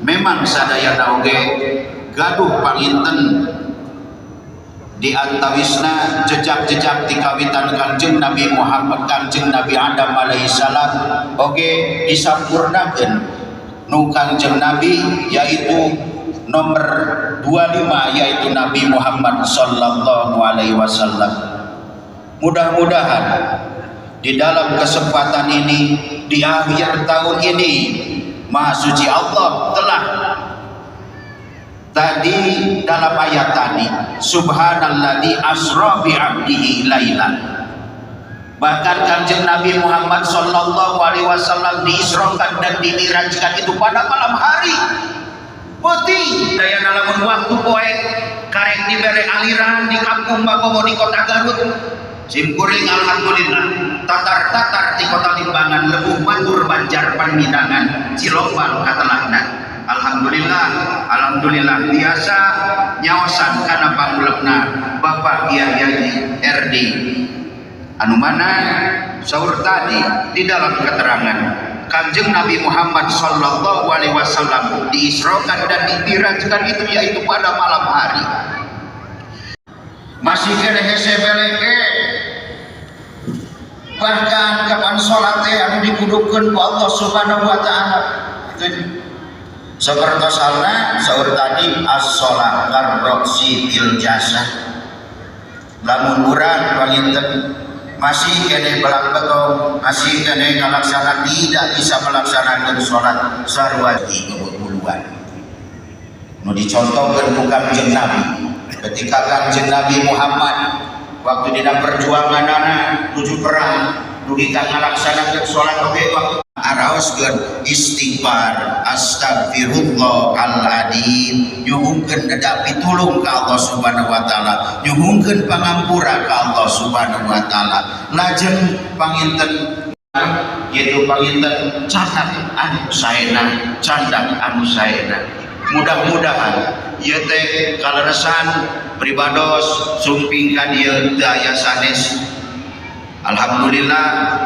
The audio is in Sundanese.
Memang sadayana oge gaduh panginten di antawisna jejak-jejak di kawitan Kangjeng Nabi Muhammad, Kangjeng Nabi Adam alaihissalam oge disampurnakeun nu Kangjeng Nabi, yaitu nomor 25, yaitu Nabi Muhammad sallallahu alaihi wasallam. Mudah-mudahan di dalam kesempatan ini, di akhir tahun ini, Maha Suci Allah telah tadi dalam ayat tadi, subhanalladzi asra bi 'abdihi lailan. Bahkan Kanjeng Nabi Muhammad sallallahu alaihi wasallam diisrokan dan dimirajkan itu pada malam hari, peuting. Daya lamun waktu poek karek dibere aliran di kampung Bakomo di kota Garut. Simkuring alhamdulillah tatar-tatar di kota Limbangan, Lebuh Matur, Banjar Pamidangan, Cilombang katelahna. Alhamdulillah, alhamdulillah biasa nyaosan kana pangulepna Bapak Kiai Haji RD, anu mana saur tadi di dalam keterangan Kanjeng Nabi Muhammad sallallahu alaihi wasallam diisrokan dan dimirajkan itu yaitu pada malam hari. Masih keneh hese beleke, bahkan kapan sholat teh anu dikudukeun ku Allah Subhanahu wa taala. Itu seperti saur tadi, as-sholat karroksi fil jasad. Lamun urang panginten masih keneh belang betong, masih keneh ngalaksana, tidak bisa melaksanakan sholat sarua buluan nu dicontohkan ku Kangjeng Nabi. Ketika Kangjeng Nabi Muhammad waktu dina perjuangan anak tujuh perang dugi ka ngalaksanakeun salat oge waktu araoskeun istighfar, astagfirullahaladzim, nyuhunkeun deda pitulung ka Allah Subhanahu wa taala, nyuhunkeun pangampura ka Allah Subhanahu wa taala. Lajeng panginten yaitu panginten candak anu saena, candak anu saena. Mudah-mudahan ieu teh kaleresan pribados sumping ka dieu teu aya sanes. Alhamdulillah.